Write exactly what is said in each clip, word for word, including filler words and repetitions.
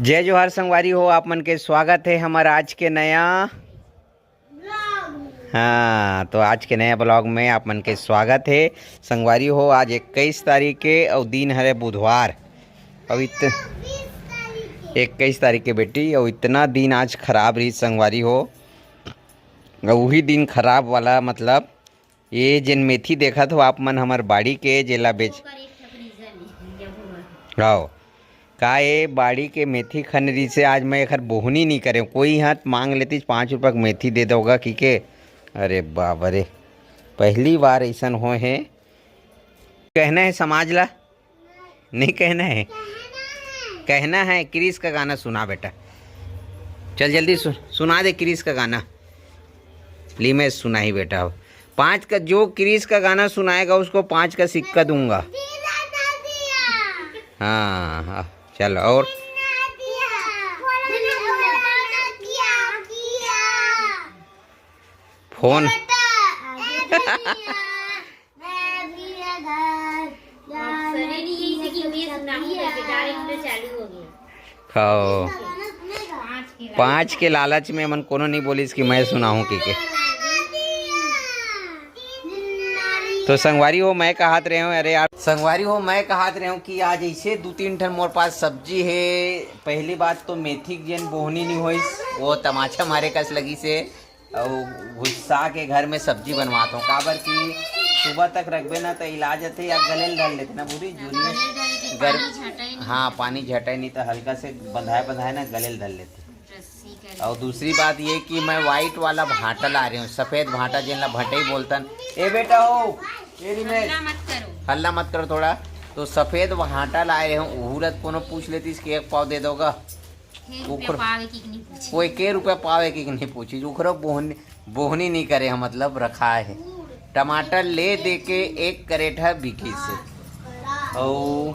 जय जोहार संगवारी हो, आप मन के स्वागत हे हमर आज के नया, हाँ, तो आज के नया ब्लॉग में आप मन के स्वागत हे। संगवारी हो, आज इक्कीस तारीख के अउ दिन हरे बुधवार, अउ इत-, इक्कीस तारीख के बेटी, अउ इतना दिन आज खराब रही संगवारी हो। अउ उही दिन खराब वाला, मतलब ये जेन मेथी देखत हो आप मन हमर बाड़ी के, जेला बेच, ओकर एक ठक reason हे, जब हुआ। हव, का ये बाड़ी के मेथी खन रहिसे, आज मैं एखर बोहनी नी करेंव। कोई ह त मांग लेतिस, "पाँच रुपया के मेथी दे दव गा," कहिके। अरे बाप रे, पहली बार अइसन होए हे। कहना हे समाज ला, नहीं कहना है? कहना है। क्रिस का गाना सुना बेटा, चल जल्दी सु-, सुना दे क्रिस का गाना। ली मैं सुनाही बेटा, अब पाँच का, जो क्रिस का गाना सुनाएगा उसको पाँच का सिक्का दूंगा। हाँ, हाँ, चल और फोन। सुने नहीं है इसे कि मैं सुनाऊं करके direct में चालू हो गया। खाओ। पाँच के लालच में मन कोनो नहीं बोलिस कि मैं सुनाऊं कहिके। तो संगवारी हो, मैं कहत रहे हूँ, अरे यार, संगवारी हो, मैं कहत रहे हूँ कि आज ऐसे दू तीन ठन मोर पास सब्जी हे। पहली बात तो मेथी के जेन बोहनी नहीं होइस, वो तमाचा मारे कस लगिस हे। अउ गुस्सा के घर में सब्जी बनवात हूँ, काबर कि सुबह तक रखबे ना त इला जथे या गले ल धर लेथे ना भूरी, जूनियर पानी गर-, झटई नहीं। हाँ, पानी झटई नहीं त हल्का से बंधाए बंधाए ना गले ल धर लेथे। रस्सी कर। अउ दूसरी बात ये कि मैं white वाला भांटा ला रहे हूँ, सफेद भांटा जेन ला भटई बोलथन। ए बेटा हो, ए रिमेश, हल्ला मत करो। हल्ला मत करो थोड़ा। तो सफेद भांटा लाए रहे हूँ, उहू ला कोनो पूछ लेतिस कि एक पाव दे दव गा। के रुपया उखर-, पावे कि नहीं पूछी। कोई के रुपया पावे कि नहीं पूछी, उखरो बोहनी, बोहनी नहीं करे हे, मतलब रखा है। टमाटर ले दे के एक करेट ह बिकिस हे। अउ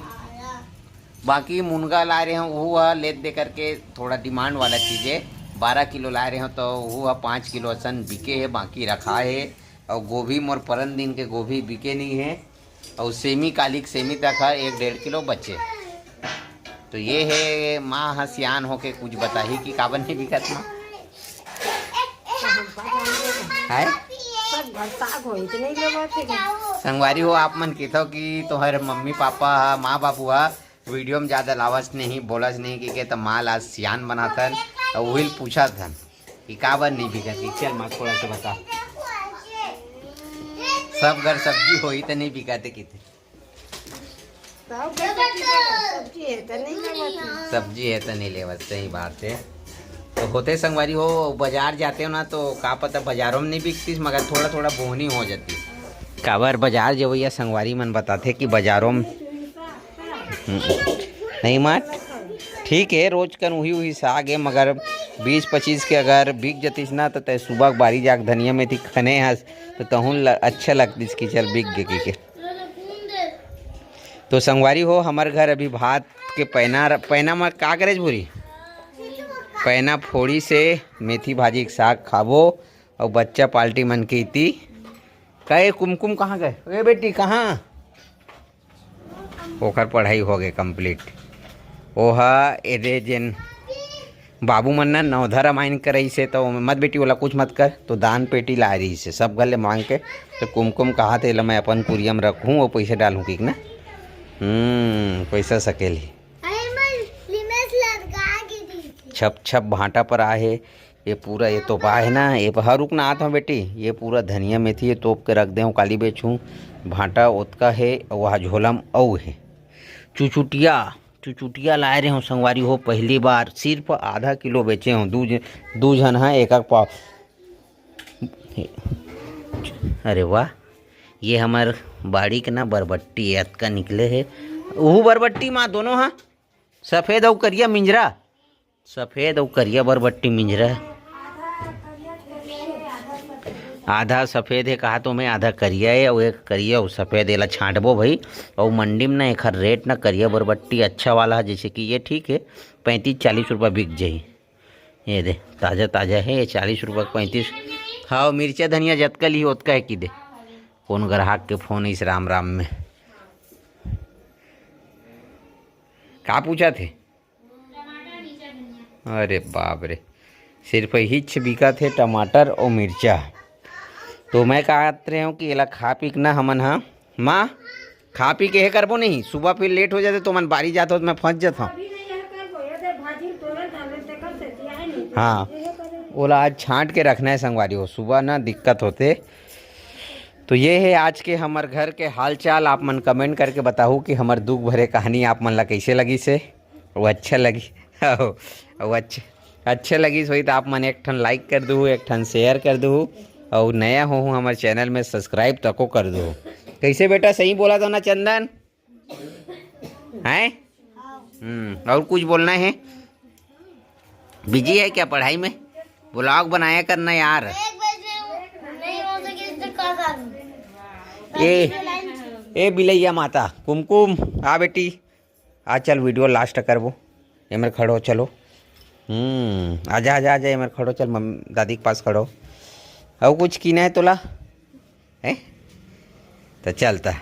बाकी मुनगा लाए रहे हूँ, वो ह लेत दे करके थोड़ा demand वाला चीज हे। बारह किलो लाए रहे हूँ, तो वो ह पाँच किलो असन बिके हे, बाकी रखा है। अउ गोभी मोर परन दिन के गोभी बिके नहीं है। अउ सेमी काली के सेमी तक ह एक डेढ़ किलो बचे। तो ये हे, माँ ह सियान होके कुछ बताही कि काबर नहीं बिकत माँ? है? सब घर साग होई त नहीं लेवत हे का? संगवारी हो, आप मन कहिथव कि तोहर मम्मी पापा ह, माँ बाबू ह वीडियो में ज्यादा लावस नहीं, बोलस नहीं कहिके, त माँ ला सियान बनाथन अउ उहिल पूछत हन कि काबर नहीं बिकत, कि चल माँ थोड़ा सा बता। सब घर सब्जी होई त नहीं बिकत हे किथे। सब घर सब्जी, सब्जी है त नहीं लेवत हे। सब्जी है त नहीं लेवत, सही बात है। तो होते संगवारी हो, बाजार जाते हो ना, तो का पता बाजारों में नहीं बिकतीस, मगर थोड़ा थोड़ा बोहनी हो जाती। काबर बाजार जवैया संगवारी मन बताथे कि बाजारों में, हम्म, नहीं माट, ठीक है, रोज कन उही उही साग है, मगर बीस पच्चीस के अगर बिक जतिस ना, तो तय सुबह के बारी जाके धनिया मेथी खने हस, तो तहूँ ल-, अच्छा लगतिस कि चल बिक गे कहिके। तो संगवारी हो, हमर घर अभी भात के पैना, पैना म का करेच भूरी? पैना फोड़ी से मेथी भाजी के साग खाबो, अउ बच्चा पार्टी मन के इति। का ए कुमकुम कहाँ गए? ए बेटी, कहाँ? ओकर पढ़ाई हो गए complete। ओहा एदे जेन बाबू मन न नवधा रामायण कराइस हे, त ओमे मत बेटी, ओला कुछ मत कर, तो दान पेटी लाए रहिस हे, सब घर ले मांग के। तो कुमकुम कहा थे, "एला मैं अपन कुरिया म रखहूँ अउ पइसा डालहूँ," कहिके ना। हम्म, पइसा सकेल ही। अरे, मैं लिमेस लटका के दी थी। छप छप भांटा पर आए हे। ये पूरा ये तोपा हे ना, ये प-, हाँ, रुक ना, आत हूँ बेटी, ये पूरा धनिया मेथी ये तोप के रख दे हूँ, काली बेचहूँ। भांटा ओतका हे, वहाँ झोला म अउ हे। चुचुटिया, चुचुटिया लाए रहे हूँ संगवारी हो, पहली बार सिर्फ आधा किलो बेचे हूँ, दू ज-, दू झन ह एक एक पाव। अरे वाह, ये हमर बाड़ी के ना बरबट्टी हे, अतका निकले हे। ओहू बरबट्टी माँ दोनों ह, सफेद अउ करिया मिंजरा। सफेद अउ करिया बरबट्टी मिंजरा। आधा सफेद हे कहा तो मैं, आधा करिया हे, अउ एक करिया अउ सफेद, एला छांटबो भई। अउ मंडी में ना एखर रेट ना करिया बरबट्टी अच्छा वाला हे, जैसे कि ये ठीक हे, पैंतीस चालीस रुपया बिक जाही। ये दे, ताजा ताजा हे, ये चालीस रुपया के पैंतीस। हाँ, मिर्चा धनिया जतका ली ओतका हे कि दे। कौन ग्राहक के फोन इस राम राम में? का पूछा थे? अरे बाप रे, सिर्फ हिच बिकत हे टमाटर अउ मिर्चा। तो मैं कहत रहे हूँ कि एला खा पी के ना हमन ह, माँ, खा पी के हे करबो नहीं, सुबह फिर लेट हो जाते तो मन बारी जात हो तो मैं फंस जात हूँ। हाँ, ओला आज छांट के रखना है संगवारी हो, सुबह ना दिक्कत होते। तो ये है आज के हमर घर के हालचाल। आप मन कमेंट करके बताहू कि हमर दुख भरे कहानी आप मन ला कैसे लगिस हे। वो अच्छा लगी वो अच्छे अच्छे लगिस होई तो आप मन एक ठन लाइक कर दू, एक ठन शेयर कर दू, और नया हो हमर चैनल में सब्सक्राइब तको कर दू। कैसे बेटा, सही बोला तो ना चंदन? हैं? हम्म, और कुछ बोलना है? बिजी है क्या पढ़ाई में? ब्लॉग बनाया करना यार। एक बज रहे हो, नहीं हो सके तो कल आ जाऊंगी। ए, ए बिलैया माता कुमकुम, आ बेटी, आ चल वीडियो लास्ट करबो। एमर खड़ो चलो। हम्म, आजा आजा आजा, एमर खड़ो चल, मम दादी के पास खड़ो। और कुछ कीना है तोला? हैं? तो चलता।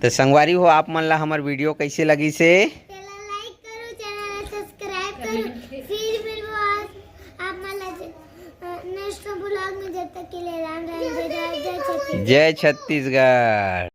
तो संगवारी हो, आप मन ला हमर वीडियो कैसे लगिस हे? तेला लाइक करो, चैनल ला सब्सक्राइब करो, फिर मिलबो आज आप मन ला नेक्स्ट ब्लॉग में। जब तक के लिए राम राम, जय जय, जय छत्तीसगढ़। जय छत्तीसगढ़।